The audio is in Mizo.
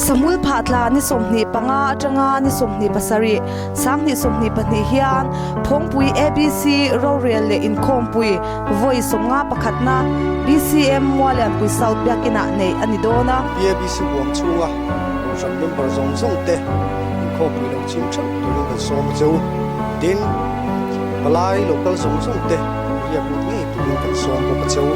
Sahmul phah tla ni 25 atanga ni 27, 2022 hian Phawngpui ABC rorel leh inkhawmpui vawi 51na BCM Muallianpui South Biakinah neih a ni dawn a. PABC huam chhunga Kohhran member zawng zawng te inkhawmpui lo chhim theuh turin kan sawm a cheu. Tin, palai local zawng zawng te riak lut ngei turin kan sawm bawk a cheu.